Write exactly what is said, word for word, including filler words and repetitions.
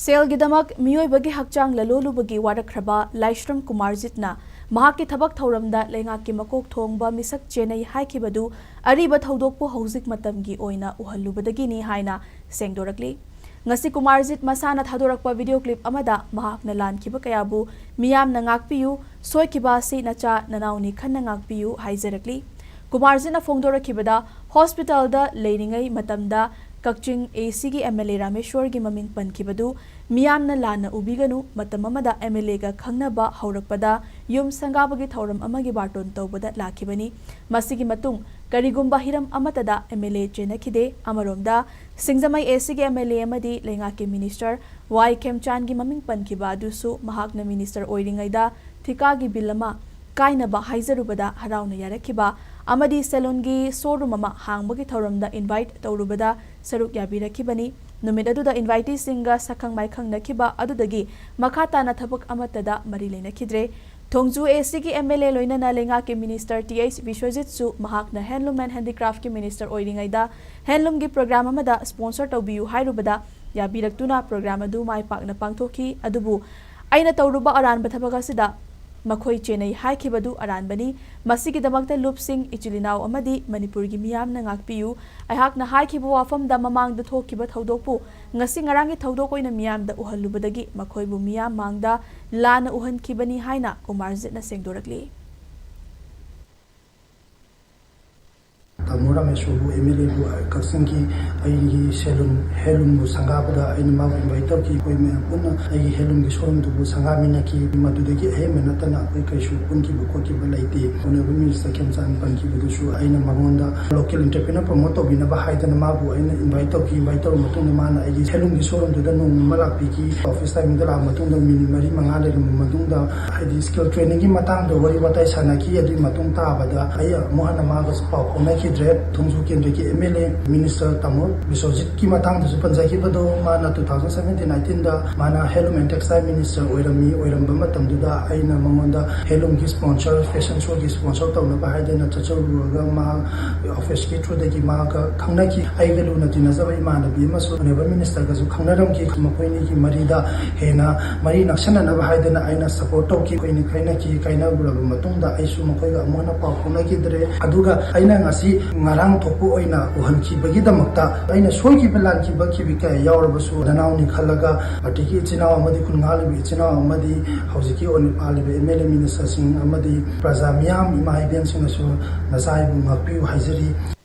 ꯁꯦꯜꯒꯤꯗꯃꯛ ꯃꯤꯑꯣꯏꯕꯒꯤ ꯍꯛꯆꯥꯡ ꯂꯂꯣꯜꯂꯨꯕꯒꯤ ꯋꯥꯔꯛꯈ꯭ꯔꯕ ꯂꯥꯏꯁ꯭ꯔꯝ ꯀꯨꯃꯥꯔꯖꯤꯠꯅ ꯃꯍꯥꯛꯀꯤ ꯊꯕꯛ ꯊꯧꯔꯝꯗ ꯂꯩꯉꯥꯛꯀꯤ ꯃꯀꯣꯛ ꯊꯣꯡꯕ ꯃꯤꯁꯛ ꯆꯦꯟꯅꯩ ꯍꯥꯏꯈꯤꯕꯗꯨ ꯑꯔꯤꯕ ꯊꯧꯗꯣꯛꯄꯨ ꯍꯧꯖꯤꯛ ꯃꯇꯝꯒꯤ ꯑꯣꯏꯅ ꯎꯍꯜꯂꯨꯕꯗꯒꯤꯅꯤ ꯍꯥꯏꯅ ꯁꯦꯡꯗꯣꯔꯛꯂꯤ꯫ ꯉꯁꯤ ꯀꯨꯃꯥꯔꯖꯤꯠ ꯃꯁꯥꯅ ꯊꯥꯗꯣꯔꯛꯄ ꯚꯤꯗꯤꯑꯣ ꯀ꯭ꯂꯤꯞ ꯑꯃꯗ ꯃꯍꯥꯛꯅ ꯂꯥꯟꯈꯤꯕ ꯀꯌꯥꯕꯨ ꯃꯤꯌꯥꯝꯅ ꯉꯥꯛꯄꯤꯌꯨ, ꯁꯣꯏꯈꯤꯕ ꯑꯁꯤ ꯅꯆꯥ ꯅꯅꯥꯎꯅꯤ ꯈꯟꯅ ꯉꯥꯛꯄꯤꯌꯨ ꯍꯥꯏꯖꯔꯛꯂꯤ꯫ ꯀꯨꯃꯥꯔꯖꯤꯠꯅ ꯐꯣꯡꯗꯣꯔꯛꯈꯤꯕꯗ ꯍꯣꯁꯄꯤꯇꯥꯜꯗ ꯂꯩꯔꯤꯉꯩ ꯃꯇꯝꯗ ꯀꯛꯆꯤꯡ ꯑꯦ ꯁꯤꯒꯤ ꯑꯦꯝ ꯑꯦꯜ ꯑꯦ ꯔꯥꯃꯦꯁ꯭ꯋꯔꯒꯤ ꯃꯃꯤꯡ ꯄꯟꯈꯤꯕꯗꯨ ꯃꯤꯌꯥꯝꯅ ꯂꯥꯟꯅ ꯎꯕꯤꯒꯅꯨ, ꯃꯇꯝ ꯑꯃꯗ ꯑꯦꯝ ꯑꯦꯜ ꯑꯦꯒ ꯈꯪꯅꯕ ꯍꯧꯔꯛꯄꯗ ꯌꯨꯝ ꯁꯪꯒꯥꯕꯒꯤ ꯊꯧꯔꯝ ꯑꯃꯒꯤ ꯕꯥꯔꯇꯣꯟ ꯇꯧꯕꯗ ꯂꯥꯛꯈꯤꯕꯅꯤ꯫ ꯃꯁꯤꯒꯤ ꯃꯇꯨꯡ ꯀꯔꯤꯒꯨꯝꯕ ꯍꯤꯔꯝ ꯑꯃꯠꯇꯗ ꯑꯦꯝ ꯑꯦꯜ ꯑꯦ ꯆꯦꯟꯅꯈꯤꯗꯦ꯫ ꯑꯃꯔꯣꯝꯗ, ꯁꯤꯡꯖꯃꯩ ꯑꯦ ꯁꯤꯒꯤ ꯑꯦꯝ ꯑꯦꯜ ꯑꯦ ꯑꯃꯗꯤ ꯂꯩꯉꯥꯛꯀꯤ ꯃꯤꯅꯤꯁꯇꯔ ꯋꯥꯏ ꯈꯦꯝꯆꯥꯟꯒꯤ ꯃꯃꯤꯡ ꯄꯟꯈꯤꯕ ꯑꯗꯨꯁꯨ ꯃꯍꯥꯛꯅ ꯃꯤꯅꯤꯁꯇꯔ ꯑꯣꯏꯔꯤꯉꯩꯗ ꯊꯤꯀꯥꯒꯤ ꯕꯤꯜ ꯑꯃ ꯀꯥꯏꯅꯕ ꯍꯥꯏꯖꯔꯨꯕꯗ ꯍꯔꯥꯎꯅ ꯌꯥꯔꯛꯈꯤꯕ ꯑꯃꯗꯤ ꯁꯦꯂꯨꯟꯒꯤ ꯁꯣꯔꯨꯝ ꯑꯃ ꯍꯥꯡꯕꯒꯤ ꯊꯧꯔꯝꯗ ꯏꯟꯚꯥꯏꯠ ꯇꯧꯔꯨꯕꯗ ꯁꯔꯨꯛ ꯌꯥꯕꯤꯔꯛꯈꯤꯕꯅꯤ꯫ ꯅꯨꯃꯤꯠ ꯑꯗꯨꯗ ꯏꯟꯚꯥꯏꯇꯤꯁꯤꯡꯒ ꯁꯛꯈꯪ ꯃꯥꯏꯈꯪꯅꯈꯤꯕ ꯑꯗꯨꯗꯒꯤ ꯃꯈꯥ ꯇꯥꯅ ꯊꯕꯛ ꯑꯃꯠꯇꯗ ꯃꯔꯤ ꯂꯩꯅꯈꯤꯗ꯭ꯔꯦ꯫ ꯊꯣꯡꯖꯨ ꯑꯦ ꯁꯤꯒꯤ ꯑꯦꯝ ꯑꯦꯜ ꯑꯦ ꯂꯣꯏꯅꯅ ꯂꯩꯉꯥꯛꯀꯤ ꯃꯤꯅꯤꯁꯇꯔ ꯇꯤ ꯑꯩꯆ ꯕꯤꯁ꯭ꯋꯖꯤꯠꯁꯨ ꯃꯍꯥꯛꯅ ꯍꯦꯟꯂꯨꯝ ꯑꯦꯟ ꯍꯦꯟꯗꯤꯀ꯭ꯔꯥꯐꯀꯤ ꯃꯤꯅꯤꯁꯇꯔ ꯑꯣꯏꯔꯤꯉꯩꯗ ꯍꯦꯟꯂꯨꯝꯒꯤ ꯄ꯭ꯔꯣꯒ꯭ꯔꯥꯝ ꯑꯃꯗ ꯁ꯭ꯄꯣꯟꯁꯔ ꯇꯧꯕꯤꯌꯨ ꯍꯥꯏꯔꯨꯕꯗ ꯌꯥꯕꯤꯔꯛꯇꯨꯅ ꯄ꯭ꯔꯣꯒ꯭ꯔꯥꯝ ꯑꯗꯨ ꯃꯥꯏ ꯄꯥꯛꯅ ꯄꯥꯡꯊꯣꯛꯈꯤ꯫ ꯑꯗꯨꯕꯨ ꯑꯩꯅ ꯇꯧꯔꯨꯕ ꯑꯔꯥꯟꯕ ꯊꯕꯛ ꯑꯁꯤꯗ ꯃꯈꯣꯏ ꯆꯦꯟꯅꯩ ꯍꯥꯏꯈꯤꯕꯗꯨ ꯑꯔꯥꯟꯕꯅꯤ꯫ ꯃꯁꯤꯒꯤꯗꯃꯛꯇ ꯂꯨꯞꯁꯤꯡ, ꯏꯆꯤꯜ ꯏꯅꯥꯎ ꯑꯃꯗꯤ ꯃꯅꯤꯄꯨꯔꯒꯤ ꯃꯤꯌꯥꯝꯅ ꯉꯥꯛꯄꯤꯌꯨ꯫ ꯑꯩꯍꯥꯛꯅ ꯍꯥꯏꯈꯤꯕ ꯋꯥꯐꯝꯗ ꯃꯃꯥꯡꯗ ꯊꯣꯛꯈꯤꯕ ꯊꯧꯗꯣꯛꯄꯨ ꯉꯁꯤ ꯉꯔꯥꯡꯒꯤ ꯊꯧꯗꯣꯛ ꯑꯣꯏꯅ ꯃꯤꯌꯥꯝꯗ ꯎꯍꯜꯂꯨꯕꯗꯒꯤ ꯃꯈꯣꯏꯕꯨ ꯃꯤꯌꯥꯝ ꯃꯥꯡꯗ ꯂꯥꯟꯅ ꯎꯍꯟꯈꯤꯕꯅꯤ ꯍꯥꯏꯅ ꯀꯨꯃꯥꯔꯖꯤꯠꯅ ꯁꯦꯡꯗꯣꯔꯛꯂꯤ꯫ ꯇꯥꯃꯣ ꯔꯥꯃꯦꯁꯣꯔꯕꯨ ꯑꯦꯝ ꯑꯦꯜ ꯑꯦꯕꯨ ꯀꯛꯆꯤꯡꯒꯤ ꯑꯩꯒꯤ ꯁꯦꯂꯨꯟ ꯍꯦꯟꯂꯨꯝꯕꯨ ꯁꯪꯒꯥꯕꯗ ꯑꯩꯅ ꯃꯥꯕꯨ ꯏꯟꯚꯥꯏꯠ ꯇꯧꯈꯤ꯫ ꯑꯩꯈꯣꯏ ꯃꯌꯥꯝ ꯄꯨꯟꯅ ꯑꯩꯒꯤ ꯍꯦꯟꯂꯨꯝꯒꯤ ꯁꯣꯔꯨꯝꯗꯨꯕꯨ ꯁꯪꯒꯥꯃꯤꯟꯅꯈꯤ꯫ ꯃꯗꯨꯗꯒꯤ ꯑꯍꯦꯟꯕ ꯅꯠꯇꯅ ꯑꯩꯈꯣꯏ ꯀꯩꯁꯨ ꯄꯨꯟꯈꯤꯕ ꯈꯣꯠꯈꯤꯕ ꯂꯩꯇꯦ꯫ ꯑꯣꯅꯔꯦꯕꯜ ꯃꯤꯅꯤꯁꯇꯔ ꯈꯦꯝꯆꯥꯟ ꯄꯟꯈꯤꯕꯗꯨꯁꯨ ꯑꯩꯅ ꯃꯉꯣꯟꯗ ꯂꯣꯀꯦꯜ ꯑꯦꯟꯇꯔꯄ꯭ꯔꯤꯅꯔ ꯄ꯭ꯔꯃꯣꯠ ꯇꯧꯕꯤꯅꯕ ꯍꯥꯏꯗꯅ ꯃꯥꯕꯨ ꯑꯩꯅ ꯏꯟꯚꯥꯏꯠ ꯇꯧꯈꯤ꯫ ꯏꯟꯚꯥꯏꯠ ꯇꯧꯔꯕ ꯃꯇꯨꯡꯗ ꯃꯥꯅ ꯑꯩꯒꯤ ꯁꯦꯂꯨꯟꯒꯤ ꯁꯣꯔꯨꯝꯗꯨꯗ ꯅꯣꯡꯃ ꯑꯃ ꯂꯥꯛꯄꯤꯈꯤ꯫ ꯑꯣꯐꯤꯁ ꯇꯥꯏꯃꯤꯡꯗ ꯂꯥꯛꯑ ꯃꯇꯨꯡꯗ ꯃꯤꯅꯤꯠ ꯃꯔꯤ ꯃꯉꯥ ꯂꯩꯔꯝꯕ ꯃꯇꯨꯡꯗ ꯍꯥꯏꯗꯤ ꯁ꯭ꯀꯤꯜ ꯇ꯭ꯔꯦꯅꯤꯡꯒꯤ ꯃꯇꯥꯡꯗ ꯋꯥꯔꯤ ꯋꯥꯇꯥꯏ ꯁꯥꯟꯅꯈꯤ꯫ ꯑꯗꯨꯒꯤ ꯃꯇꯨꯡ ꯇꯥꯕꯗ ꯑꯩ ꯑꯃꯨꯛ ꯍꯟꯅ ꯃꯥꯒꯁꯨ ꯄꯥꯎ ꯐꯥꯎꯅꯈꯤꯗ꯭ꯔꯦ꯫ ꯊꯣꯡꯖꯨ ꯀꯦꯟꯗ꯭ꯔꯒꯤ ꯑꯦꯝ ꯑꯦꯜ ꯑꯦ ꯃꯤꯅꯤꯁꯇꯔ ꯇꯥꯃꯣ ꯕꯤꯁ꯭ꯋꯖꯤꯠꯀꯤ ꯃꯇꯥꯡꯗꯁꯨ ꯄꯟꯖꯈꯤꯕꯗꯣ, ꯃꯥꯅ two thousand seventeen eighteenꯗ ꯃꯥꯅ ꯍꯦꯟꯂꯨꯝ ꯑꯦꯟ ꯇꯦꯛꯁꯇꯥꯏꯜ ꯃꯤꯅꯤꯁꯇꯔ ꯑꯣꯏꯔꯝꯃꯤ꯫ ꯑꯣꯏꯔꯝꯕ ꯃꯇꯝꯗꯨꯗ ꯑꯩꯅ ꯃꯉꯣꯟꯗ ꯍꯦꯟꯂꯨꯝꯒꯤ ꯁ꯭ꯄꯣꯟꯁꯔ, ꯐꯦꯁꯟ ꯁꯣꯒꯤ ꯁ꯭ꯄꯣꯟꯁꯔ ꯇꯧꯅꯕ ꯍꯥꯏꯗꯅ ꯆꯠꯆꯔꯨꯔꯒ, ꯃꯥ ꯑꯣꯐꯤꯁꯀꯤ ꯊ꯭ꯔꯨꯗꯒꯤ ꯃꯥꯒ ꯈꯪꯅꯈꯤ꯫ ꯑꯩꯒ ꯂꯨꯅ ꯇꯤꯟꯅꯖꯕ ꯏꯃꯥꯟꯅꯕꯤ ꯑꯃꯁꯨ ꯑꯣꯅꯦꯕꯜ ꯃꯤꯅꯤꯁꯇꯔꯒꯁꯨ ꯈꯪꯅꯔꯝꯈꯤ꯫ ꯃꯈꯣꯏꯅꯤꯒꯤ ꯃꯔꯤꯗ ꯍꯦꯟꯅ ꯃꯔꯤ ꯅꯛꯁꯟꯅꯅꯕ ꯍꯥꯏꯗꯅ ꯑꯩꯅ ꯁꯄꯣꯔꯠ ꯇꯧꯈꯤ꯫ ꯑꯩꯈꯣꯏꯅꯤ ꯀꯥꯏꯅꯈꯤ꯫ ꯀꯥꯏꯅꯔꯨꯔꯕ ꯃꯇꯨꯡꯗ ꯑꯩꯁꯨ ꯃꯈꯣꯏꯒ ꯑꯃꯨꯛ ꯍꯟꯅ ꯄꯥꯎ ꯐꯥꯎꯅꯈꯤꯗ꯭ꯔꯦ꯫ ꯑꯗꯨꯒ ꯑꯩꯅ ꯉꯁꯤ ꯉꯔꯥꯡ ꯊꯣꯛꯄ ꯑꯣꯏꯅ ꯎꯍꯟꯈꯤꯕꯒꯤꯗꯃꯛꯇ ꯑꯩꯅ ꯁꯣꯏꯈꯤꯕ ꯂꯥꯟꯈꯤꯕ ꯀꯌꯥ ꯌꯥꯎꯔꯕꯁꯨ ꯅꯅꯥꯎꯅꯤ ꯈꯜꯂꯒ, ꯄꯥꯔꯇꯤꯒꯤ ꯏꯆꯤꯟ ꯏꯅꯥꯎ ꯑꯃꯗꯤ ꯈꯨꯟꯉꯥꯜꯂꯤꯕ ꯏꯆꯤꯟ ꯏꯅꯥꯎ ꯑꯃꯗꯤ ꯍꯧꯖꯤꯛꯀꯤ ꯑꯣꯏꯅ ꯄꯥꯜꯂꯤꯕ ꯑꯦꯝ ꯑꯦꯜ ꯑꯦ ꯃꯤꯅꯤꯁꯇꯔꯁꯤꯡ ꯑꯃꯗꯤ ꯄ꯭ꯔꯖꯥ ꯃꯤꯌꯥꯝ ꯏꯃꯥ ꯏꯕꯦꯟꯁꯤꯡꯅꯁꯨ ꯅꯆꯥ ꯑꯩꯕꯨ ꯉꯥꯛꯄꯤꯌꯨ ꯍꯥꯏꯖꯔꯤ꯫